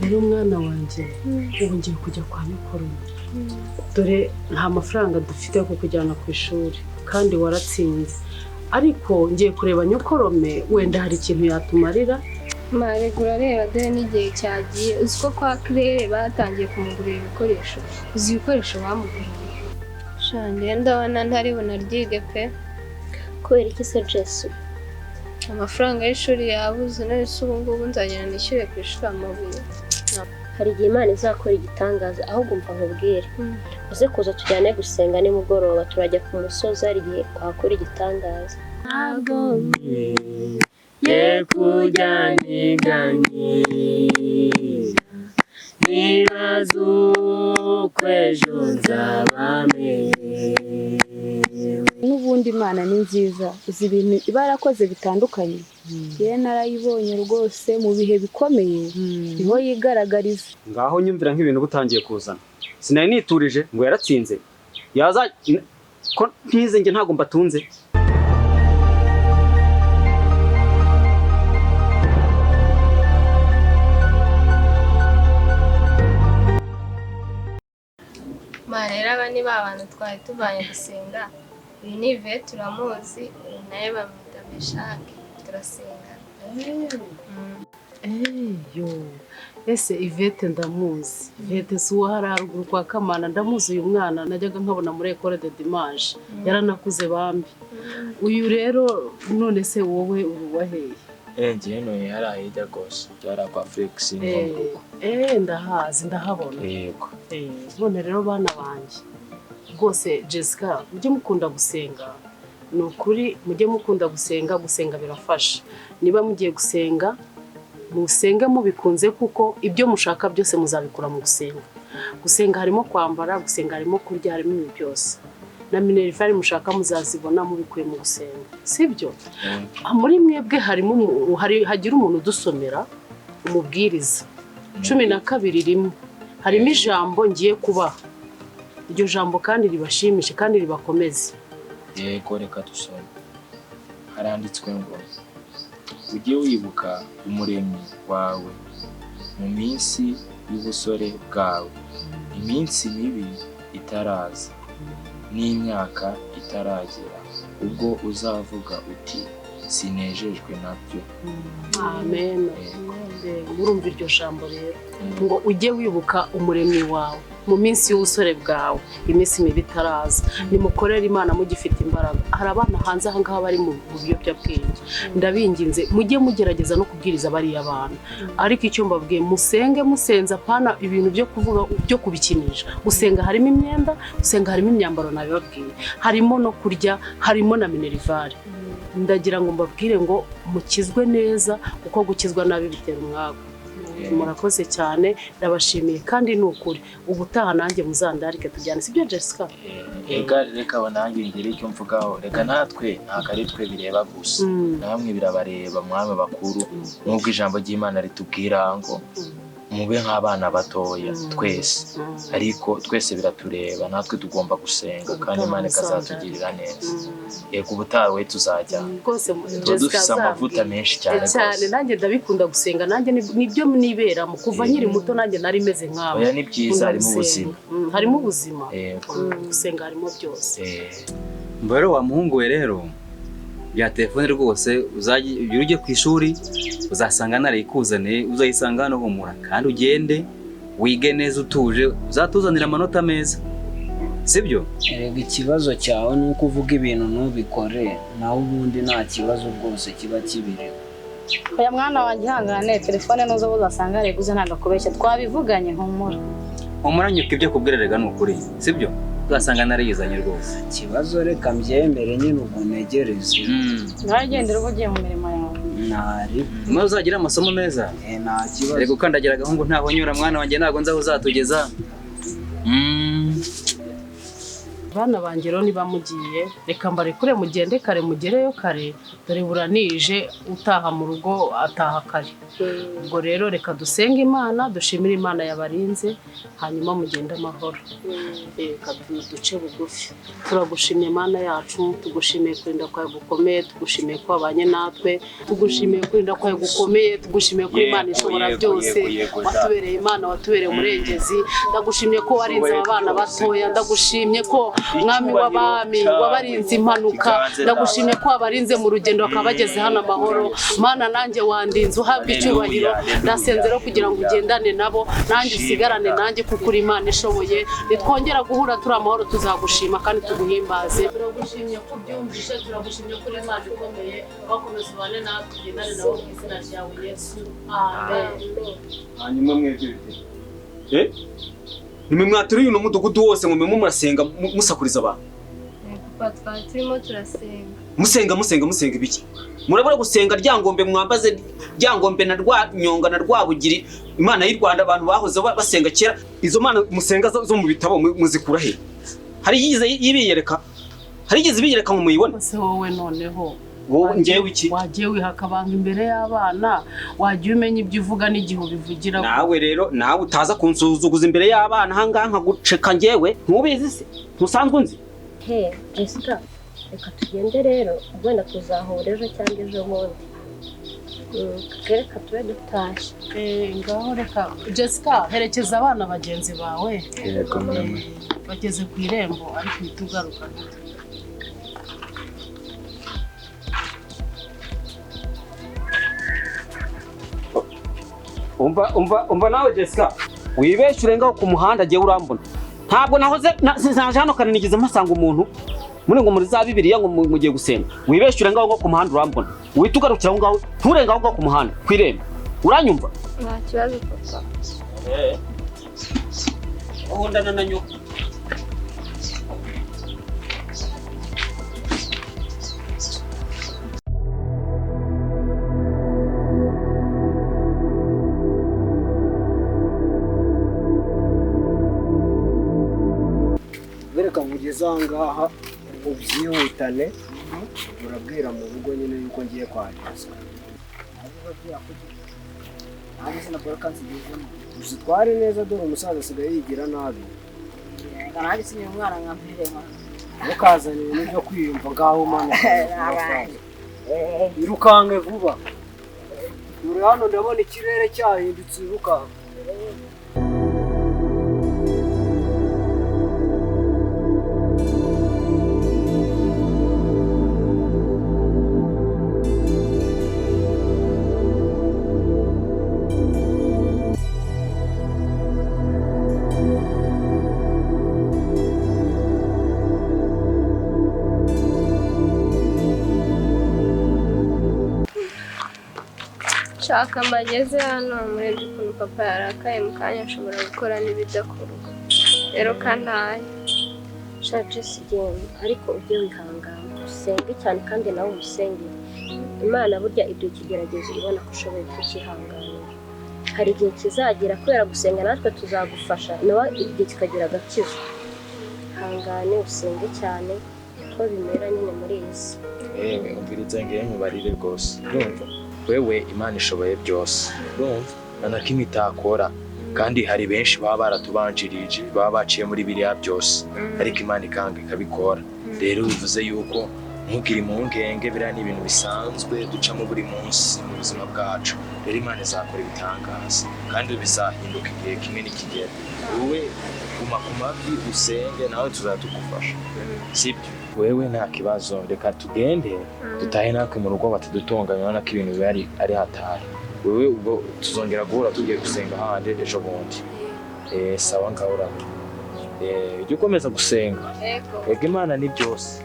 Rero mwana wanjye, ubu ngiye kujya kwa nyokorome, dore nta mafaranga dufite yo kukujyana ku ishuri kandi waratsinze, ariko ngiye kureba nyokorome, wenda hari ikintu yatumarira. Marega urareba, dore n'igihe cyagiye. Uzi ko kwa Claire batangiye kumugurira ibikoresho? Uzi ibikoresho bamuguriye? Sha, ndabona ntari bunaryige pe. Kubera iki se, Jesu? Amafaranga y'ishuri yabuze. None se ubu ngubu nzagenda nishyure ku ishuri amabuye? Hari igihe Imana izakora igitangaza. Ahubwo mva nkubwire, uze kuza tujyane gusenga nimugoroba, turajya ku musozi, hari igihe wakora igitangaza. Ntabwo ye kujya nyiganyiza, nibaza uko ejo nzaba merewe. N'ubundi Imana ni nziza, uzi ibintu iba yarakoze bitandukanye. Yewe, narayibonye rwose mu bihe bikomeye niho yigaragariza. Ngaho nyumvira nk'ibintu uba utangiye kuzana. Sinari niturije ngo yaratsinze, yaza ko ntize, njye ntabwo mbatunze. Ma, rero aba ni ba bantu twari tuvanye gusenga. Uyu ni Yvette, turamuzi. Uyu nawe bamwita Meshake, turasenga. Eyo, ese Ivete ndamuzi. Ivete si uwo hariya haruguru kwa Kamana? Ndamuzi uyu mwana, najyaga nkabona muri Ecole de Dimanche, yaranakuze bambi. Uyu rero, none se wowe uri uwaheye? Eh, njyewe ntuye hariya hirya rwose, hariya kwa Felix, ni mu rugo. Eh, ndahazi, ndahabona. Yego. None rero bana banjye rwose, Jessica, mujye mukunda gusenga, ni ukuri mujye mukunda gusenga. Gusenga birafasha. Niba mugiye gusenga, musenge mubikunze, kuko ibyo mushaka byose muzabikura mu gusenga. Gusenga harimo kwambara, gusenga harimo kurya, harimo ibintu byose, na minerval mushaka muzazibona mubikuye mu gusenga, sibyo? Muri mwebwe harimo hagira umuntu udusomera Umubwiriza 12:1. Harimo ijambo ngiye kubaha, iryo jambo kandi ribashimishe kandi ribakomeze. Yego, reka dusome. Haranditswe ngo: "Ujye wibuka Umuremyi wawe mu minsi y'ubusore bwawe, iminsi mibi itaraza n'imyaka itaragera ubwo uzavuga uti: 'Sinejejwe nabyo.'" Amen. Yego. Murumva iryo jambo rero, ngo ujye wibuka Umuremyi wawe mu minsi y'ubusore bwawe, iminsi mibi itaraza. Nimukorere Imana mugifite imbaraga. Hari abana hanze aha ngaha bari mu biyobyabwenge. Ndabinginze, mujye mugerageza no kubwiriza bariya bana. Ariko icyo mbabwiye, musenge musenze, apana ibintu byo kuvuga byo kubikinisha. Gusenga harimo imyenda, gusenga harimo imyambaro, nabibabwiye, harimo no kurya, harimo na minerval. Ndagira ngo mbabwire ngo mukizwe neza, kuko gukizwa nabi bitera umwaku. Murakoze cyane, ndabashimiye kandi ni ukuri, ubutaha nanjye muzandarike tujyane, sibyo, Jessica? Ega reka nanjye ngire icyo mvugaho. Reka natwe ntabwo ari twe bireba gusa, namwe birabareba, mwami bakuru. Nubwo ijambo ry'Imana ritubwira ngo mube nk'abana batoya twese, ariko twese biratureba, natwe tugomba gusenga kandi Imana ikazatugirira neza. Yego, ubutaha we tuzajya Rwose tuba dufise amavuta menshi cyane. Cyane. Rwose. Nanjye ndabikunda gusenga, nanjye nibyo niberamo kuva nkiri muto, nanjye nari meze nkawe. Oya, ni byiza. Nkunda Harimo gusenga. ubuzima. Harimo ubuzima. Yego. Gusenga harimo byose. Mba rero wa muhungu we, rero bya telefone rwose, uzajye ujye ku ishuri uzasanga narayikuzaniye, uzayisanga hano. Humura kandi ugende wige neza utuje, uzatuzanira amanota meza, sibyo? Erega ikibazo cyawe ni uko uvuga ibintu ntubikore, naho ubundi nta kibazo rwose kiba kibiriho. Oya mwana wanjye, ihangane, telefone nuza uzasanga yarayiguze, ntabwo akubeshya, twabivuganye, humura. Humura nyuka, ibyo kubwira rega ni ukuri, sibyo? Uzasanga narayizanye rwose. Ikibazo reka mbyemere nyine, ubwo ntegereze. Nawe gendera uba ugiye mu mirimo yawe. Ntari. Maze uzagira amasomo meza. Nta kibazo. Reka ukandagira agahungu ntaho nyura, mwana wanjye, ntabwo nzi aho uzatugeza. Bana banjye rero niba mugiye reka mbarekure mugende kare mugereyo kare, dore buranije utaha mu rugo ataha kare. Ubwo rero reka dusenge Imana, dushimire Imana yabarinze, hanyuma mugende amahoro. Reka duce bugufi. Turagushimiye Mana yacu, tugushimiye kurinda kwawe gukomeye, tugushimiye ko wabanye natwe, tugushimiye kurinda kwawe gukomeye, tugushimiye ko Imana ishobora byose, watubereye Imana, watubereye umurengezi. Ndagushimiye ko warinze aba bana batoya, ndagushimye ko Mwami w'abami wabarinze impanuka, ndagushimye ko wabarinze mu rugendo bakaba bageze hano amahoro. Mana nanjye wandinze uhabwa icyubahiro, ndasenze rero kugira ngo ugendane nabo, nanjye usigarane nanjye kuko uri Imana ishoboye. Nitwongera guhura turi amahoro tuzagushima kandi tuguhimbaze. Turagushimye ko ubyumvise, turagushimye ko uri Imana ikomeye, wakomeza ubane natwe, ugendane nabo mu izina ryawe Yesu, amen. Hanyuma mwebwe bite? Nimwe mwaturiye uno mudugudu wose ngo mwe murasenga musakuriza abantu. Papa twari turimo turasenga. Musenga musenga musenga ibiki? Murabura gusenga Ryangombe mwambaze Ryangombe na Rwanyonga na Rwabugiri, Imana y'u Rwanda abantu bahoze basenga kera. Izo mana musenga zo mu bitabo muzikura he? Hari yize yibiyereka? Hari yize ibiyereka ngo muyibone? Se wowe noneho wowe ngewe iki? Wagiye wihaka abantu imbere y'abana, wagiye umenya ibyo uvuga n'igihe ubivugira. Nawe rero nawe utaza kunsuzuguza imbere y'abana ahangaha nkaguceka ngewe, ntubizi se? Ntusanzwe unzi? He Jessica, reka tugende rero, wenda tuzahura ejo cyangwa ejo bundi. Reka tube dutashye. Ngaho reka Jessica, herekeza abana bagenzi bawe. Yego mama. Bageze ku irembo ariko uhita ugaruka. Umva umva umva nawe Jessica, wibeshe urengaho ku muhanda agiye urambona. Ntabwo nahoze naje hano kare nigeze mpasanga umuntu muri ngo muri za Bibiliya ngo mugiye gusenga. Wibeshe urengaho ngo ku muhanda urambona. Uhita ugarukira aho ngaho, nturengaho ngo ku muhanda ku irembo. Uranyumva? Nta kibazo papa. Uhundana na nyoko. Bereka ngugeze aha ngaha ubyihutane, urabwira mu rugo nyine yuko ngiye kwagezwa. Uzitware neza dore umusaza asigaye yigira nabi. Ntukazane ibintu byo kwiyumva ngaho umanuka. Irukanke vuba. Dore hano ndabona ikirere cyahindutse, irukanke. Shaka mbageze hano murebye ukuntu papa yarakaye mu kanya ashobora gukora n'ibidakorwa. Rero kantaye. Sha Jessica genda, ariko ujye wihangana usenge cyane kandi nawe umusengere. Imana burya iduha ikigeragezo ibona ko ushoboye kukihanganira. Hari igihe kizagera kubera gusenga natwe tuzagufasha, nawe igihe kikagira agakiza. Hangane usenge cyane ko bimera nyine muri iyi si. Umviriza ngiye nkubarire rwose. Urumva? Wewe Imana ishoboye byose. Urumva? Nta na kimwe itakora. Kandi hari benshi baba baratubanjirije, baba baciye muri biriya byose, ariko Imana ikanga ikabikora. Rero bivuze yuko ntugire impungenge, biriya ni ibintu bisanzwe ducamo buri munsi mu buzima bwacu. Rero Imana izakora ibitangaza kandi bizahinduka igihe kimwe nikigera. Wowe guma ku mavi usenge, nawe tuzatugufasha. Sibyo? Wewe nta kibazo, reka tugende dutahe natwe mu rugo batadutonganya, urabona ko ibintu biba ari hatari. Wewe ubwo tuzongera guhura tugiye gusenga handi ejo bundi. Sawa ngaho urabe. Ujye ukomeza gusenga. Yego. Imana ni byose.